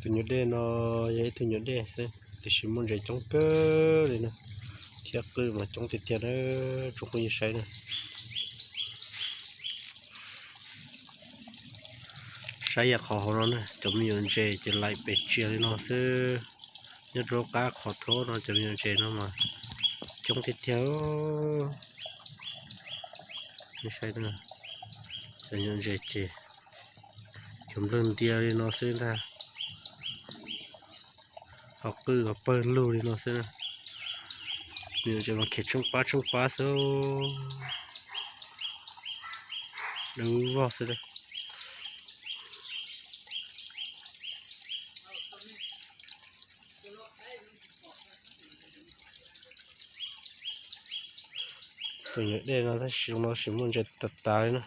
Tus nyuag dej no yog ib tug nyuag dej xwb tiam sis muaj ntses coob kawg li na, thiab qwj mas coob tiag tiag na, tsoom phooj ywg saib na. Saib yav qhov hauv no na, cov me nyuam ntses ces laim pes tsias li no xwb. Nyob rau qab qhov thuab no cov me nyuam ntses no mas coob tiag tiag. Saib, cov me nyuam ntses ces cov nplawg ntias li no xwb ntag, ho qwj los pawg lug li no xwb. Me nyuam ntses mas khiav tsheej pab tsheej pab xwb, dawb vog xwb. Tus nyuag dej no tab sis zoo no sis muaj ntses tas tas li na.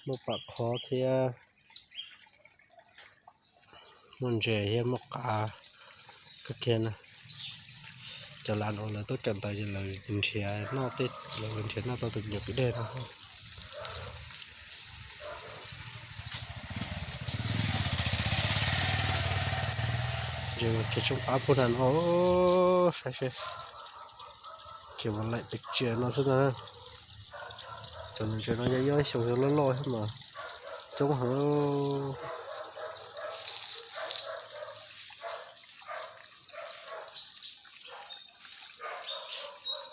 Muaj pam qhov thiab, muaj ntses thiab muaj qav kawg kiag na. Cov lav no lawv tuaj kawm ntawv ces lawv nrhiav noj tej, lawv nrhiav noj tau tus nyuag kwj dej no. Ntses mas khiav tsheej pab puag nram no, saib seb, khiav mas laim pes tsias no xwb ntag. Cov ntses no yog ib xyoos yog loj loj thiab mas coob heev.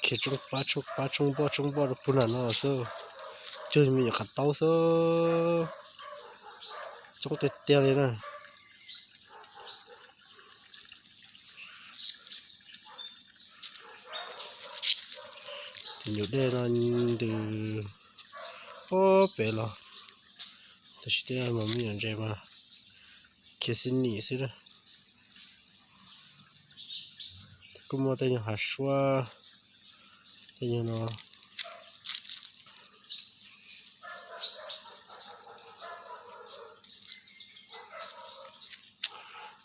Khiav tsoob pab tsoob pab tsoob npoj tsoob npoj rau puag nram no xwb, cuag me nyuam qhav taub xwb, coob tiag tiag li na. Tus nyuag dej no ntws ob pem los, tab sis tej mas me nyuam ntses mas khiav xib nim xwb na. Kuj muaj tej nyuag hav suab, tej nyuag no.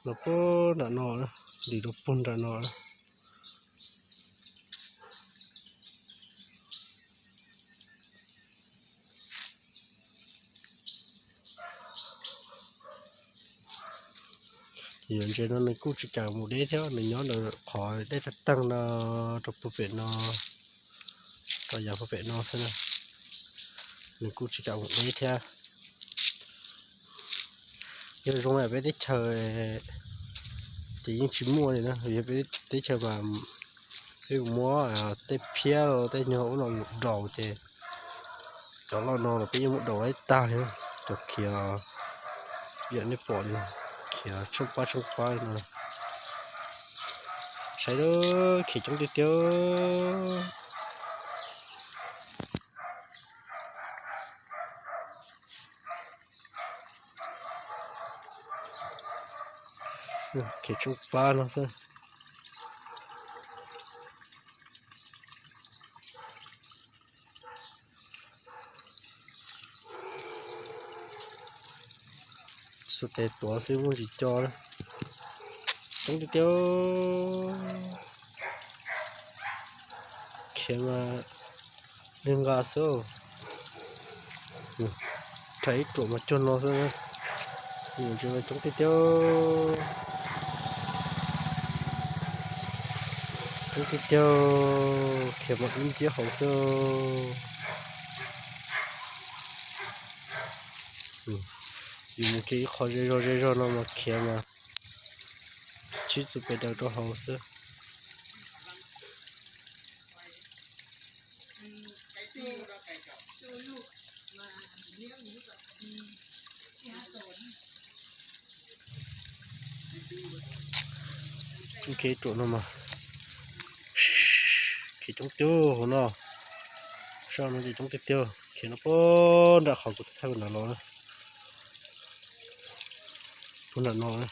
Los puag nram no, ntws rau puag nram no. Ces yog ntses no nws kuj tsis kam mus deb thiab, nws nyob ntawm qhov dej tag tag no rau puag pem no, rau yav puag pem no xwb na. Nws kuj tsis kam mus deb thiab. Yog zoo yam peb teb chaws ces yeej tsis muaj li na, yog peb teb chaws mas peb mus muab tej phiab los tej nyuag ub no mus daus ces cov loj no los peb yeej muab daus ib tag li, cov khiav yam nej pom li, khiav tsoob pab tsoob pab li no. Saib, khiav coob tiag tiag. Khiav tsoob pab no xwb. Xuas tes tuav xwb muaj tsis co li. Coob tiag tiag. Khiav mas li nqa xwb. Rhais ib ruam mas cuag no xwb. Ntses mas coob tiag tiag. Coob tiag tiag, khiav mas dub nciab hauv xwb. Yus mus kiag ib qho ze zog ze zog no mas khiav mas tsib txoj pes daws rau hauv xwb. Khiav ruam no mas khiav coob tiag hauv no. Sab no ces coob tiag tiag, khiav no puag nram qhov kuv thauj ntawd los na. Puag nram no na.